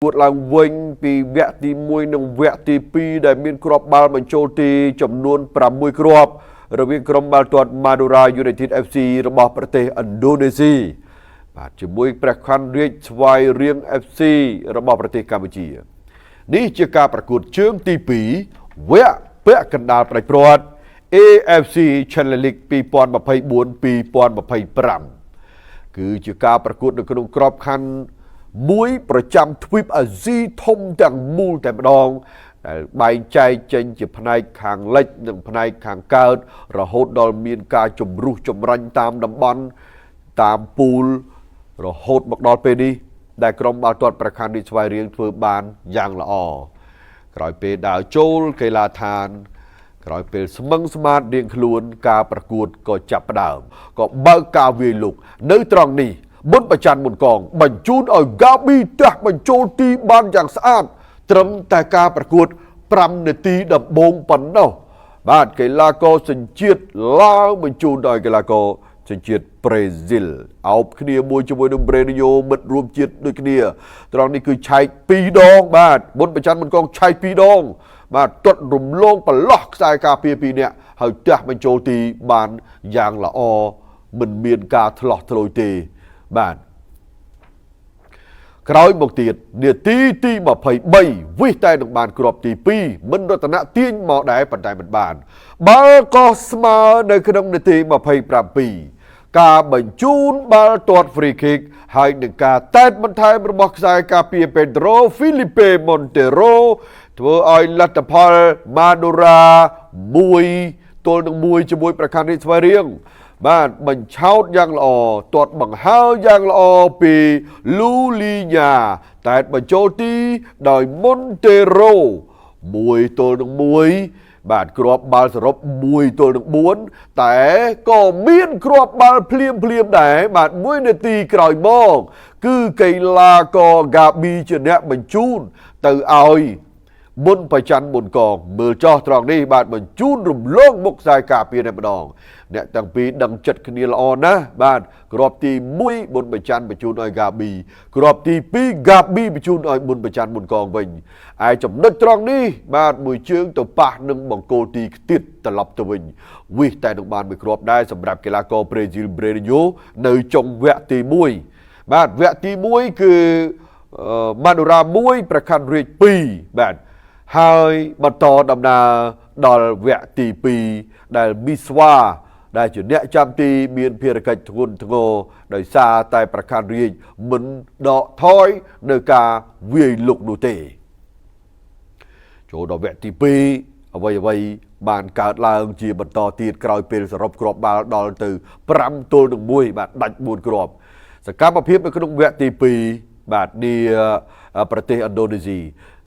ួតឡើងវិញពីវគ្គទី1និងវគ្គទី2ដែលមានគ្រាប់បាល់បញ្ចូលទីចំនួន6គ្រាប់រវាងក្រុមបាល់ទាត់ Madura United FC របស់ប្រទេសឥណ្ឌូនេស៊ីបាទជាមួយព្រះខ័នរាជស្វាយរៀង FC របស់ប្រទេសកម្ពុជានេះជាការប្រកួតជើងទី2វគ្គពាក់កណ្ដាលផ្ដាច់ព្រាត់ AFC Challenge League 2024-2025គឺជាការប្រកួតនៅក្នុងក្របខ័ណ្ឌមួយប្រចាំទ្វីបអាស៊ីធំទាំងមូលតែម្ដងដែលបែងចែកចេញជាផ្នែកខាងលិចនិងផ្នែកខាងកើតរហូតដល់មានការជំរុះចម្រាញ់តាមតំបន់តាមពូលរហូតមកដល់ពេលនេះដែលក្រុមបាល់ទាត់ប្រខាននេះស្វាយរៀងធ្វើបានយ៉ាងល្អក្រោយពេលដើរចូលកីឡាដ្ឋាន ក្រោយពេលស្មឹងស្មាតរៀងខ្លួនការប្រកួតក៏ចាប់ផ្ដើមក៏បើកការវាយលុកនៅត្រង់នេះបុនប្រច័នមុនកងបញ្ជូនឲ្យហ្គាប៊ីទះបញ្ចូលទីបានយ៉ាងស្អាតត្រឹមតែការប្រកួត5នាទីដំបូងប៉ុណ្ណោះបាទកីឡាករសញ្ជាតិឡាវបញ្ជូនដោយកីឡាករសញ្ជាតិប្រេស៊ីលអោបគ្នាមួយជាមួយនឹងប្រេនីយ៉ូមិត្តរួមជាតិដូចគ្នាត្រង់នេះគឺឆែក2ដងបាទបុនប្រច័នមុនកងឆែក2ដងបាទទាត់រំលងប្រឡោះខ្សែការពារពីរនាក់ហើយទះបញ្ចូលទីបានយ៉ាងល្អមិនមានការឆ្លោះធ្លុយទេបាទក្រោយមកទៀតនាទីទី23វិសតែនឹងបានគ្រាប់ទី2មិនរតនៈទាញមកដែរប៉ុន្តែមិនបានបាល់ក៏ស្មើនៅក្នុងនាទី27ការបញ្ជូនបាល់ទាត់ free kick ហើយនឹងការតែតបន្ថែមរបស់ខ្សែការពារ Pedro Felipe Montero ធ្វើឲ្យលទ្ធផលម៉ាដូរ៉ា1ទល់នឹង1ជាមួយប្រខាននេះស្វាយរៀងបាទបញ្ឆោតយ៉ាងល្អទាត់បង្ហើយ៉ាងល្អពីលូលីញ៉ាតែបញ្ចូលទីដោយមុនតេរ៉ូ1ទល់នឹង1បាទគ្រាប់បាល់សរុប1ទល់នឹង4តែក៏មានគ្រាប់បាល់ភ្លាមភ្លាមដែរបាទ1នាទីក្រោយមកគឺកីឡាករហ្គាប៊ីជាអ្នកបញ្ជូនទៅឲ្យមុនប្រច័នមុនកងមើលចោះត្រង់នេះបាទបញ្ជូនរំលងមុខខ្សែការពារតែម្ដងអ្នកទាំងពីរដឹងចិត្តគ្នាល្អណាស់បាទគ្រាប់ទី1មុនប្រច័នបញ្ជូនឲ្យហ្គាប៊ីគ្រាប់ទី2ហ្គាប៊ីបញ្ជូនឲ្យមុនប្រច័នមុនកងវិញឯចំណុចត្រង់នេះបាទមួយជើងទៅប៉ះនឹងបង្គោលទីខ្ទៀតត្រឡប់ទៅវិញវិសតែនឹងបានមួយគ្រាប់ដែរសម្រាប់កីឡាករប្រេស៊ីលប្រេនីយ៉ូនៅចុងវគ្គទី1បាទវគ្គទី1គឺម៉ាដូរ៉ា1ប្រខាន់រាជ2បាទហើយបន្តដំណើរដល់វគ្គទី2ដែលមីស្វាដែលជាអ្នកចាំទីមានភារកិច្ចធ្ងន់ធ្ងរដោយសារតែប្រខាន់រាជមិនដកថយនៅការវាយលុកនោះទេចូលដល់វគ្គទី2អ្វីអ្វីបានកើតឡើងជាបន្តទៀតក្រោយពេលសរុបគ្រាប់បាល់ដល់ទៅ5ទល់នឹង1បាទដាច់4គ្រាប់សកម្មភាពនៅក្នុងវគ្គទី2បាទនេះប្រទេសឥណ្ឌូនេស៊ី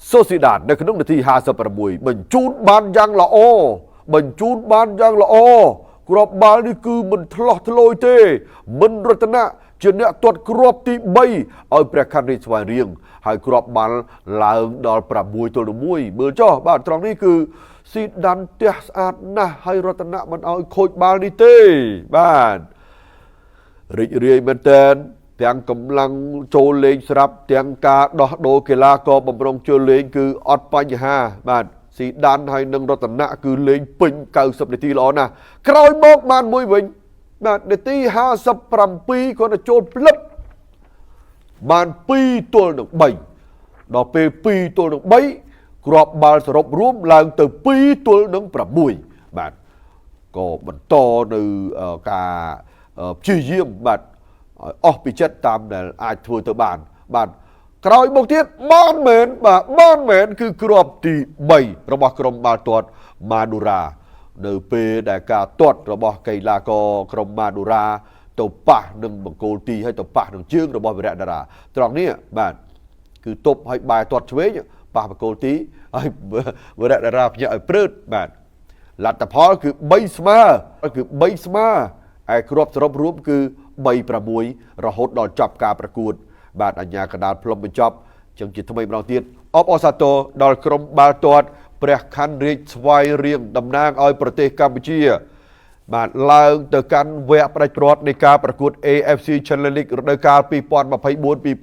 សូស៊ីដាននៅក្នុងនាទី56បញ្ជូនបានយ៉ាងល្អបញ្ជូនបានយ៉ាងល្អគ្រាប់បាល់នេះគឺមិនឆ្លោះធ្លោយទេមិនរតនៈជាអ្នកទាត់គ្រាប់ទី3ឲ្យព្រះខ័នរាជស្វាយរៀងហើយគ្រាប់បាល់ឡើងដល់6ទល់នឹង1មើលចុះបាទត្រង់នេះគឺស៊ីដានផ្ទះស្អាតណាស់ហើយរតនៈមិនឲ្យខូចបាល់នេះទេបាទរីករាយមែនតើទាំងកម្លាំងចូលលេងស្រាប់ទាំងការដោះដូរកីឡាករបំរុងចូលលេងគឺអត់បញ្ហាបាទស៊ីដានហើយនឹងរតនៈគឺលេងពេញ90នាទីល្អណាស់ក្រោយមកបានមួយវិញបាទនាទី57គាត់ទៅចូលផ្លឹបបាន2ទល់នឹង3ដល់ពេល2ទល់នឹង3គ្រាប់បាល់សរុបរួមឡើងទៅ2ទល់នឹង6បាទក៏បន្តនៅការព្យាយាមបាទអស់ពីចិត្តតាមដែលអាចធ្វើទៅបានបាទក្រោយមកទៀតបានមែនបាទបានមែនគឺគ្រាប់ទី3របស់ក្រុមបាល់ទាត់ម៉ាឌូរ៉ានៅពេលដែលការទាត់របស់កីឡាករក្រុមម៉ាឌូរ៉ាទៅប៉ះនឹងបង្គោលទីហើយទៅប៉ះនឹងជើងរបស់វីរៈតារាត្រង់នេះបាទគឺទប់ឲ្យបែរទាត់ឆ្វេងប៉ះបង្គោលទីហើយវីរៈតារាភ្ញាក់ឲ្យព្រឺតបាទលទ្ធផលគឺ3ស្មើគឺ3ស្មើឯគ្រាប់សរុបរួមគឺ3-6រហូតដល់ចប់ការប្រកួតបាទអញ្ញាកដាលផ្លុំបញ្ចប់ចឹងជាថ្មីម្ដងទៀតអបអរសាទរដល់ក្រុមបាល់ទាត់ព្រះខ័នរាជស្វាយរៀងតំណាងឲ្យប្រទេសកម្ពុជាបាទឡើងទៅកាន់វគ្គផ្ដាច់ព្រាត់នៃការប្រកួត AFC Challenge League រដូវកាល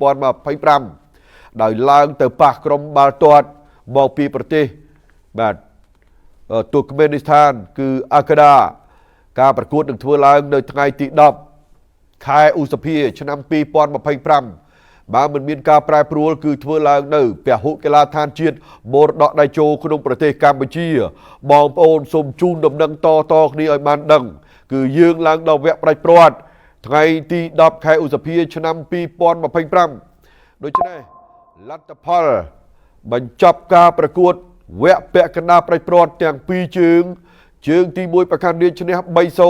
2024-2025 ដោយឡើងទៅប៉ះក្រុមបាល់ទាត់មកពីប្រទេសបាទទូក្មេនីស្ថានគឺអាកាដាការប្រកួតនឹងធ្វើឡើងនៅថ្ងៃទី10ខែឧសភាឆ្នាំ2025បើមិនមានការប្រែប្រួលគឺធ្វើឡើងនៅពហុកីឡាដ្ឋានជាតិមរតកតេជោក្នុងប្រទេសកម្ពុជាបងប្អូនសូមជូនដំណឹងតតគ្នាឲ្យបានដឹងគឺយើងឡើងដល់វគ្គផ្ដាច់ព្រាត់ថ្ងៃទី10ខែឧសភាឆ្នាំ2025ដូច្នេះលទ្ធផលបញ្ចប់ការប្រកួតវគ្គពាក់កណ្ដាលផ្ដាច់ព្រាត់ទាំងពីរជើងជើងទី1ប្រកាន់រាជឈ្នះ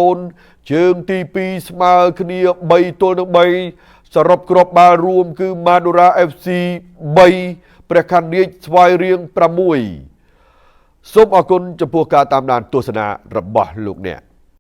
3-0ជើងទី2ស្មើគ្នា3-3សរុបគ្រាប់បាល់រួមគឺ Madura FC 3ព្រះខ័នរាជស្វាយរៀង6សូមអរគុណចំពោះការតាមដានទស្សនារបស់លោកអ្នក។